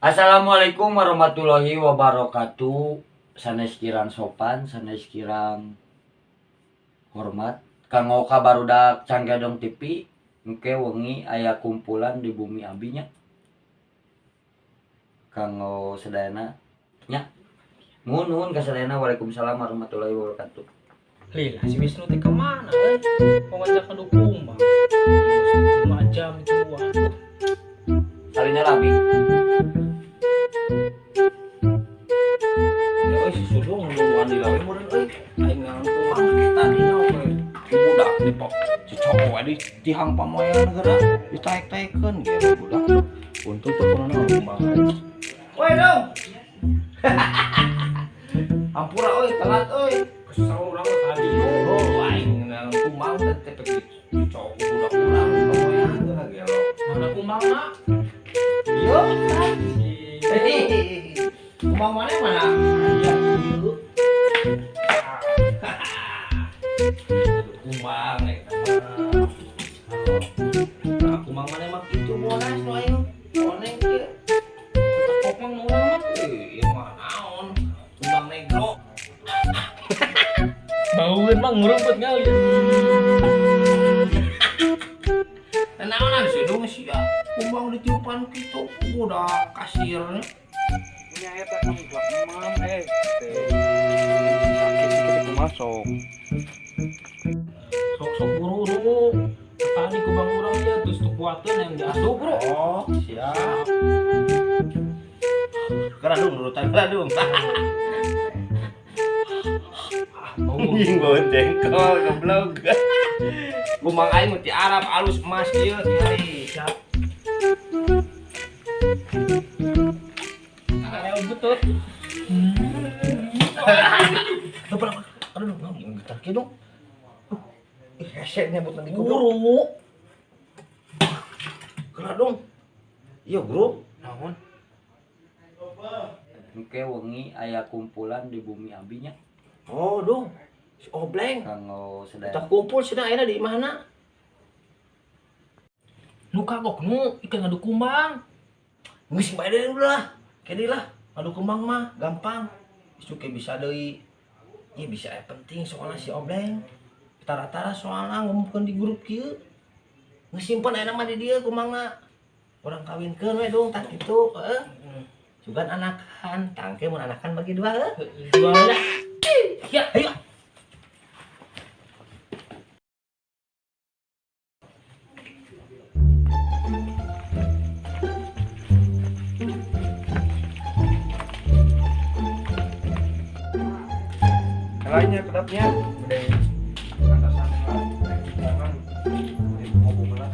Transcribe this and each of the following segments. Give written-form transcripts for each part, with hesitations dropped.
Assalamualaikum warahmatullahi wabarakatuh. Sanes kirang sopan, sanes kirang hormat. Kanggo ka barudak Cangkedong TV, engke wengi aya kumpulan di bumi abi nya. Kanggo sadayana nya. Nuhun nuhun ka sadayana. Waalaikumsalam warahmatullahi wabarakatuh. Lila, si Wisnu teh kemana euy? Mau ngajak adu kumbang. 5 jam itu, waduh. Salina lah abi. Ya euy, si Sudung nungguan di lawe meureun euy. Aing ngantuk tadi we. Si budak di pok si cowok we di tihang pamoyan geura ditaek-taekeun ge budak. Untung teu pernah kumbang. Woi dong. Ampura euy, telat euy. Kesel urang mah tadi yo. Oh, aing nang kumbang teh teh si cowok budak urang di pamoyan geura gelo. Mana kumbangna? Ieu. Si Kumbang mana mana? Aya ieu. Kumbang eta mah. Nah, kumbang mana mah kitu bonas nu aing. Koneng kieu. Kopang nu urang mah. Ih, ieu mah naon? Kumbang negro. Baueun mah ngurumput ngali. Naonan sih dong sia. Kumbang ditiupan kitu budak kasirnya. Nya eta kamu gelap emam eh teh. Sakit sikit itu masuk. Sok-sok buru-buru. Tadi kumbang urang ieu geus teu kuateun yang diasup, Bro. Oh, siap. Geura dong, urutan geura dong. Ah, bau. Anjing bawa jengkol goblok. Kumbang aing mah ti Arab alus emas ieu tingali. Siap. Ayo butut. Aduh, aduh, naon getar kieu dong. Ih, hese nyebut nanti goblok. Buru. Geura dong. Iya, bro. Naon? Engke wengi aya kumpulan di bumi abi nya. Oh, dong. Si Obleng. Kanggo Kita sadayana. kumpul sih ayeuna di mana? Nu kagok nu ikan ngadu kumbang. Geus bae deui lah. Kene lah. Adu kumbang mah gampang. Isuk ge bisa deui. Ieu bisa aya penting soalna si Obleng. Tara-tara soalna ngomongkeun di grup kieu. Geus simpen ayeuna mah di dieu kumbangna. Urang kawinkeun we dong tah kitu, heeh. Sugan anakan, tangke mun anakan bagi dua heuh. Dua lah. Ya, Ayo. Lainnya kedapnya. Udah atasan jangan ngomong lah.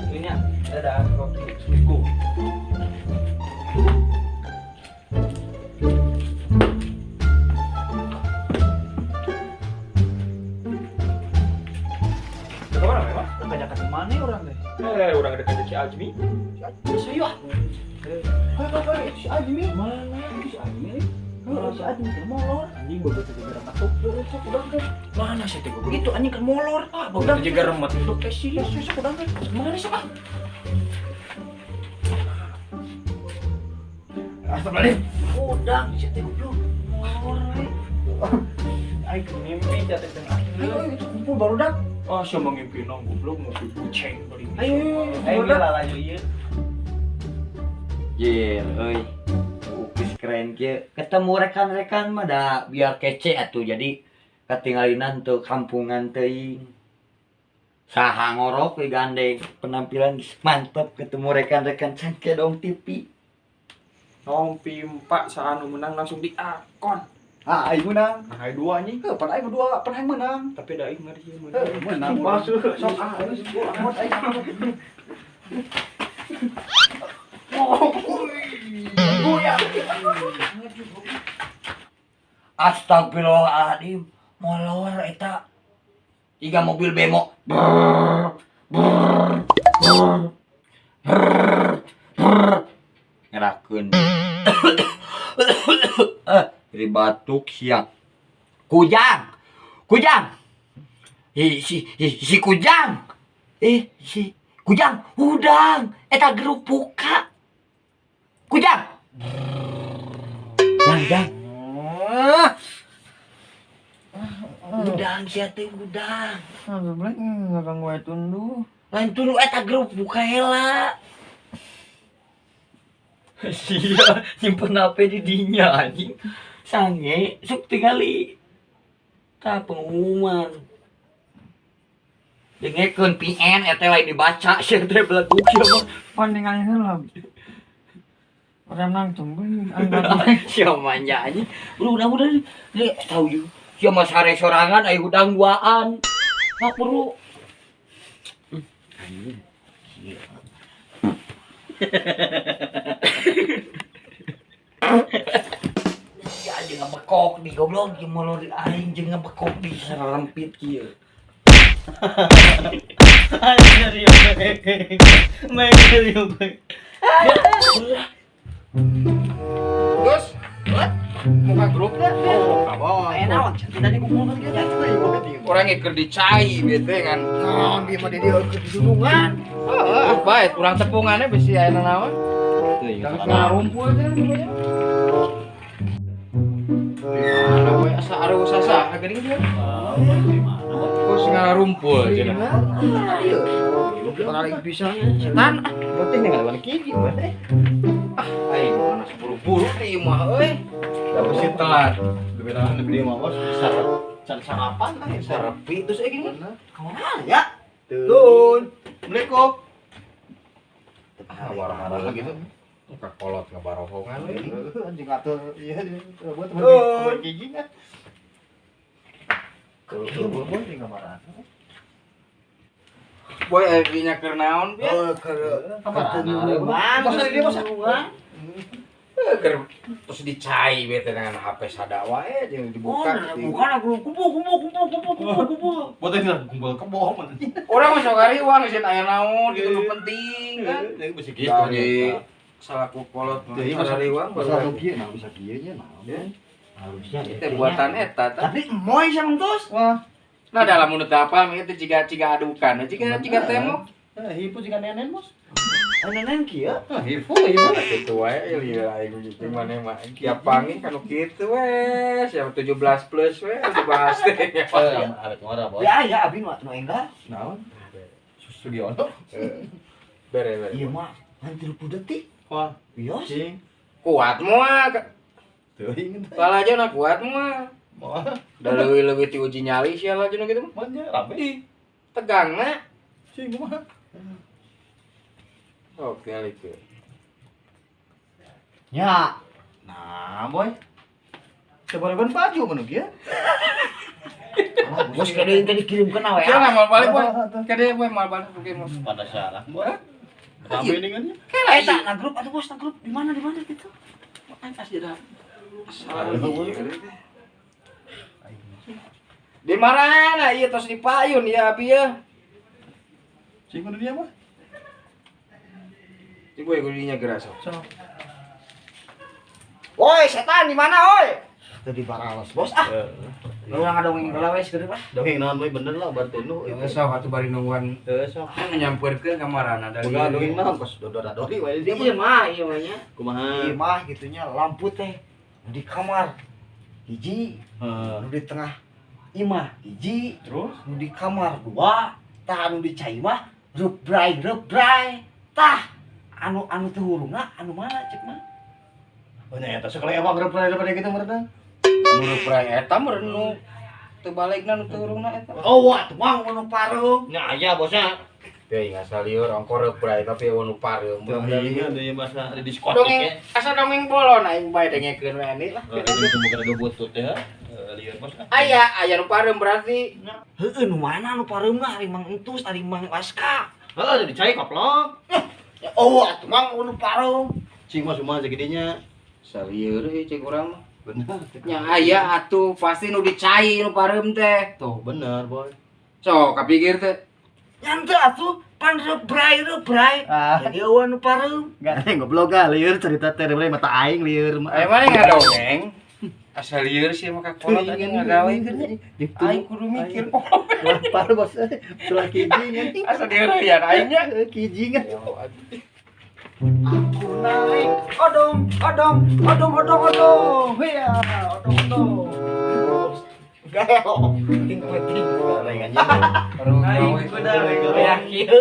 Ini ya. Dadah, kopi. Assalamualaikum. Kemana memang? Banyak mana orang teh? Orang dekat si Azmi. Bisa yuk. Hei, si Azmi. Mana? Si Azmi. Heuh, si Azmi teh molor. Anjing begitu juga remet tuh. Heuh, sok udang teh. Mana sih teh goblok? Itu anjing kan molor. Ah, begitu juga remet. Dok teh sih, sok udang teh. Mana sih ah? Astagfirullahaladzim. Udang sih teh goblok. Molor we. Aing mimpi jatuh teh. Ayo, ayo, itu kumpul baru dak. Oh, siapa ngimpi nong goblok mau buceng beli. Ayo, ayo, ayo, Aing baru dak. lah laju ieu. Jir, euy. Ukis keren kieu. Ketemu rekan-rekan mah da biar kece atuh jadi katinggalinan teu kampungan teuing. Saha ngorok we gandeng penampilan geus mantep ketemu rekan-rekan Cangkedong TV. Nong pimpak saha nu menang langsung diakon. Ah, aing menang. Nah, aing dua anjing. Heuh, pan aing berdua, pan aing menang. Tapi da aing mah ieu Heuh, menang. Masuk. Sok ah, ayo angkot aing. Astagfirullahaladzim, molor eta. Tiga mobil bemo. Brrr, brrr, brrr, brrr, brrr. Ngerakeun. Dari batuk siap. Kujang. Kujang. Si si Kujang. Si Kujang, udang eta gerupuka. Kujang. Jang, jang. Udang sia teh udang. Ah, goblok ngaganggu wae tunduh. Lain tunduh eta grup buka heula. Sia nyimpen HP di dinya anjing. Sange sok tingali. Tah pengumuman. Dengekeun PN eta lain dibaca sia teh beleguk sia mah. Pan ningali heula. Orang nangtung beung Sia manja anjing. Udah udah udah. Nih tahu yuk. Sia mah sare sorangan aya hudang duaan. Mak bro. Anjing. Sia. Ya jeung ngebekok di goblok jeung molor di aing jeung ngebekok di sarempit kieu. Gus, muka grup dah. Oh, Aya naon cenah tadi kumpulkeun kieu teh. Orang keur dicai bete ngan. Naon bieu mah di dieu keur didulungan. Heeh, bae kurang tepungannya bisi aya naon. Terus ngarumpul teh pokoknya. Mana we asa aruh sasa geuning dia. Terus ngarumpul cenah. Orang bisa Setan penting nih ngawan kiki teh. Aing mana buru-buru teh ieu mah euy. Da bisi telat. Lebih naon lebih mah bos can sarapan lah ya. Sarepi terus euy gini. Kumaha ya? Tun. Assalamualaikum. Ah, warna-warna gitu. Muka kolot ngabarohongan euy. Anjing atuh iya buat teman kiki kan. Tuh, boy tinggal marah. Boy euy nya keur naon bieu? Oh, keur ketulungan. Masa di dia masa? Keur terus dicai bete dengan HP sada wae jeung dibuka. Oh, bukan aku kumpul kumpul kumpul kumpul kumpul kumpul. Buat ini kumpul kebo mah. Urang mah sok kariwang sieun aya naon gitu nu penting kan. Ieu bisi kieu. Dari salaku kolot mah kariwang Bisa kieu nah bisa kieu nya naon. Harusnya Teh buatan eta tah. Tapi moy sama terus. Wah, Nah dalam menurut apa itu jika jika adukan, jika jika temo. Hipu jika nenen bos. Nenen kieu. Hipu hipu. Kitu wae ieu aing gitu maneh mah. Tiap panggil kanu kitu we, siapa 17 plus we dibahas teh. Awet ngora bos. Ya ya abi nu enggal. Naon? Sugiono. Bere bere. Ieu mah ngan 30 detik. Wah, Wios. cing. Kuat moal. Teuing teh. Lalajo na kuat moal. Moal. Da leuwih-leuwih ti uji nyali sia lalajo gitu mah. Manya rame. Tegangna. Cing kumaha? Oke, alikeun. Ya. Nah, boy. Sebareban baju menu kieu. Bos kade tadi dikirimkeun na Kira WA. lah mau balik boy. Kade boy mau balik oke mau. Pada salah, boy. Rame ini kan. Eta na grup atuh bos na grup di mana gitu. Aing pas jadi. Di mana ieu tos dipayun ya abi ya. Cing kudu dia mah. Cing boy kudu dinya geura sok. Woi, setan di mana woi? Teu di Baralos, bos ah. Urang ngadongeng heula we geus mah. Dongeng naon boy bener lah bar tunduh. Sok atuh bari nungguan. Heuh sok. Nyamperkeun ka marana dari. Boga dongeng naon kos dodora-dori we dia Iya mah, iya mah nya. Kumaha? Iya mah gitunya lampu teh di kamar hiji, nu di tengah imah hiji, Terus nu di kamar dua, tah anu di cai mah rebray rebray. Tah anu anu teu hurungna anu mana cek mah? Oh nya eta sok lewat rebray-rebray gitu meureun. Nu rebray eta meureun nu teu balikna nu teu hurungna eta. Oh, wah, tuang anu pareum. Nya aya bosnya. Teuing asal lieur ongko rebray tapi eueuh nu pareum. Iya, deui masa di diskotik Dongeng asa dongeng bolon aing bae dengekeun we ani lah. ya. Itu bukan ada butut ya. Lieur bos. Aya aya nu pareum berarti. Heueuh nu mana nu pareum mah ari Mang Entus, ari Mang Waska. Heeh, dicai koplok. Ya oh, atuh Mang nu pareum. Cing mah semua segedenya. Salieur euy cek urang mah. Bener. Nya aya atuh pasti nu dicai nu pareum teh. Tuh bener, boy. Sok kapikir teh. Nyantu atuh pan rebray rebray. Jadi eueuh nu pareum. Enggak, goblok ah lieur cerita teh rebray mata aing lieur mah. Aya mana ngadongeng? Asa lieur sih mah kakolot anjing ngagawe keur. Aing kudu mikir kolot. Lapar bos. Setelah kijing Asa lieur ya aing nya. Kijing. Aku naik odong odong. Odong, odong, odong, odong. Iya, odong, odong. Gelo. Penting penting. Aing kuda kieu.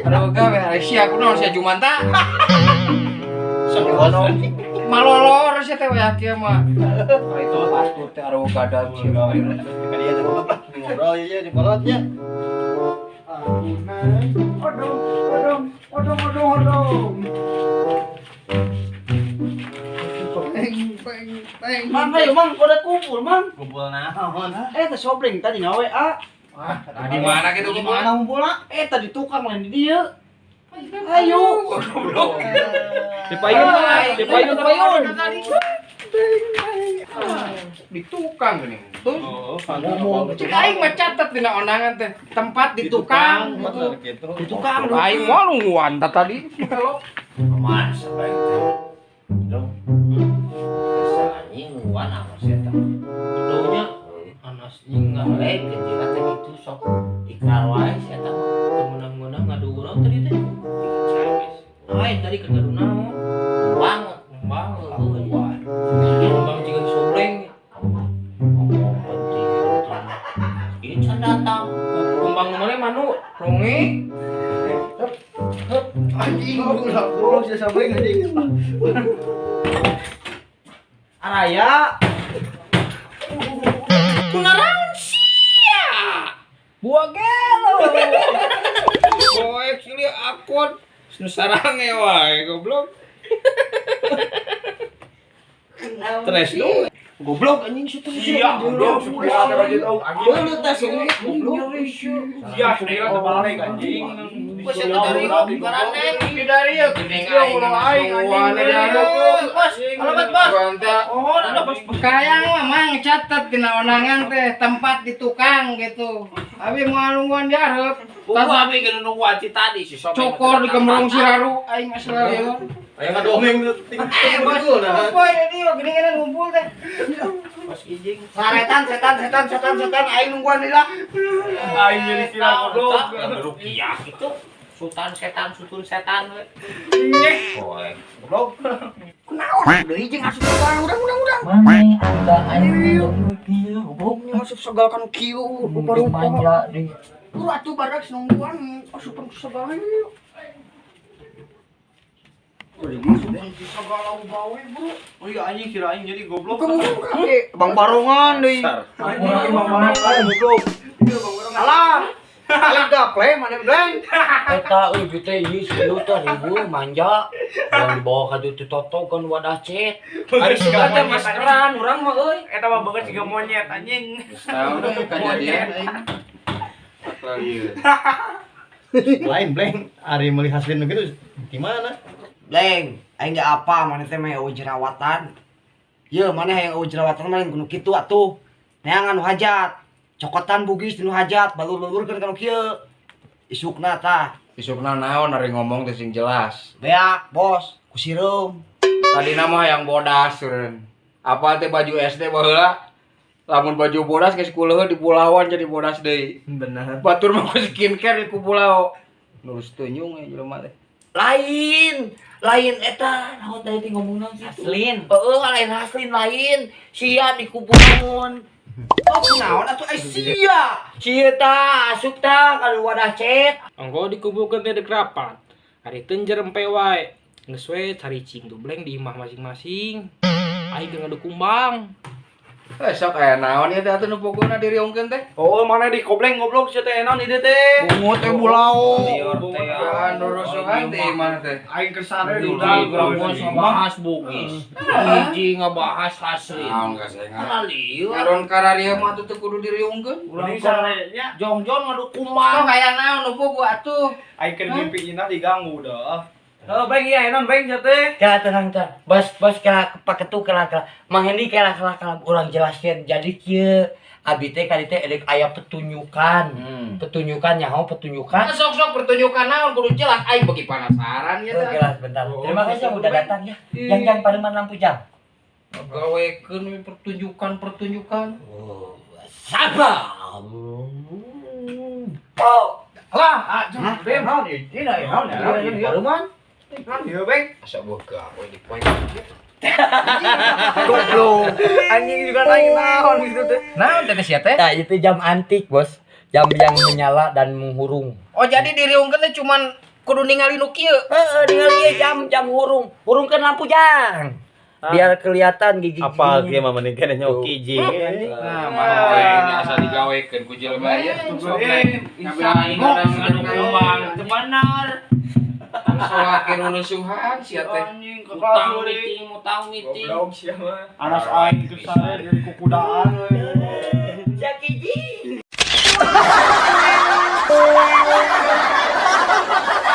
Aduh gawe sia kunaon sia jumanta. Malolor sia teh we kieu mah. Itu patut teh aruh gadat sia. Ngobrol ya di kolotnya. Odong, odong, odong, odong, odong. Mang, ayo mang, udah kumpul mang. Kumpul naon? Eh, teh sobreng tadi ngawe ah. Wah, di mana kitu Di kumpul? mana kumpul ah? Eh, tadi tukang lain di dieu. Ayo. Goblok. Di payun, di payun, Di payun. Di tukang geuning. Tuh. Oh, Cek aing mah catet dina ondangan teh. Tempat di tukang. Di tukang. Aing mah nungguan tah tadi. Aman sampai teh. Dong. Anjing nungguan amat sia teh. Taunya anas nying Boleh kecil teh gitu sok ikrar wae sia teh. Menang-menang ngadu urang tadi teh. Ai tadi kan ngadu naon? Bang, Kembang heueuh. wah. Kembang jiga sobreng. Ngomong penting. Ini can datang. Kembang mana manu? Ronge. Anjing, udah goblok sia sobreng anjing. Araya. Kunaraon sia? Buah gelo. Poek silih akun nu sarange wae goblok. Stres dong. Goblok anjing situ. Iya, goblok. Lu teh sini goblok. Iya, sudah terbalik anjing. Bos eta dari karane. Di dari ieu geuning aing aing Bos, alamat bos. Oh, ada bos. Kayang mah mang catet dina ondangan teh tempat di tukang gitu. Abi moal nungguan di hareup. Tas abi geus nungguan ti tadi si Sobreng. Cokor di gemrong siraru aing mah selalu. Ayo ngadongeng Eh, bos, boy di dieu geuningan ngumpul teh. Bos kijing. Saretan, setan, setan, setan, setan, aing nungguan deui lah. Aing jadi sira goblok. Rukiah gitu. Sultan setan, sutun setan we. Poek. Goblok. Kunaon deui jeung asup segala urang urang urang. Mana ada aing kieu goblok. Asup segala kan kieu rupa-rupa. Manja deui. Lu atuh badak nungguan asupan segala ieu. Segala gawe, Bro. Oh iya anjing kira aing jadi goblok. Bang Barongan deui. Anjing Bang Barongan goblok. Alah. Aing gaple mana bleng. Eta euy teh ieu si teh ribu manja. Yang dibawa ka ditu toto kan wadah cet. Ari siga teh maskeran urang mah euy. Eta mah banget siga monyet anjing. Geus tahu deh kejadian aing. Lain bleng, ari meuli hasilin gitu gimana? Bleng, aing ge apa mana teh mah eueuh jerawatan. Yeuh mana hayang eueuh jerawatan mah kudu kitu atuh. Neangan nu hajat. Cokotan bugis nu hajat, balur-balurkeun kana kieu. Isukna tah. Isukna naon ari ngomong teh sing jelas. Beak, bos, ku sireum. Tadina mah hayang bodas eureun. Apa teh baju SD baheula? Lamun baju bodas geus kuleuh di pulauan jadi bodas deui. Benar. Batur mah ku skincare di ku pulau. Nurus tunyung we jelema teh. Lain, lain eta naon tadi teh ngomong naon sih? Aslin. Heeh, lain haslin lain. Sia di kuburan. Oh, kunaon atuh ai sia. Sia tah asup tah ka wadah cet. Ongko dikumpulkeun teh dek rapat. Ari teu jerempe wae. Geus we caricing tuh bleng di imah masing-masing. Aing ge ngadu kumbang. Eh sok aya naon ieu teh atuh nu pogona diriungkeun teh? Oh, mana di kobleng goblok sia teh naon ieu teh. Bungut teh bulau. Apaan nurusuhan teh imah teh? Aing kersane Hiji diundang urang ngabahas bugis. Hiji ngabahas haslin. Naon kasengan. Mana lieur. Ngaron kararieu mah atuh teu kudu diriungkeun. Urang sarenya jongjon ngadu kumbang. Sok aya naon nu pogo atuh? aing keur mimpi inah diganggu dah. Oh, beng iya enon beng sia teh. Kala tenang tenang. Bos bos kala paketu kala kala. Mang Hendi kala kala kala urang jelaskeun. Jadi kieu abi teh kali teh edek aya petunjukan. Petunjukan nyaho petunjukan. Sok-sok pertunjukan naon kudu jelas aing bagi penasaran ya Oh, teh. jelas bentar. Terima kasih yang udah datang ya. Yang jangan pareman lampu jam. Gawekeun pertunjukan-pertunjukan. Oh, sabar. Oh, Alah, ah, beng naon ieu naon ya. pareman. Naon ieu beng? Asa buah gawe di poe. Goblok. Anjing juga naik naon gitu teh. Naon teh sia teh? Nah, itu jam antik, Bos. Jam yang menyala dan menghurung. Oh, jadi diriungkeun teh cuman kudu ningali nu kieu. Heeh, ningali ieu jam jam hurung. Hurungkeun lampu jang. Biar kelihatan gigi. Apa ge mah mending kene nyoki jing. Nah, mah ini asa digawekeun ku jelema ieu. Ngambil aing Ngadu kembang, itu benar. Sholat ke nunusuhan sia teh. Utang meeting, utang meeting. Goblok sia mah. Anas aing itu saya jadi kukudaan we. Jaki.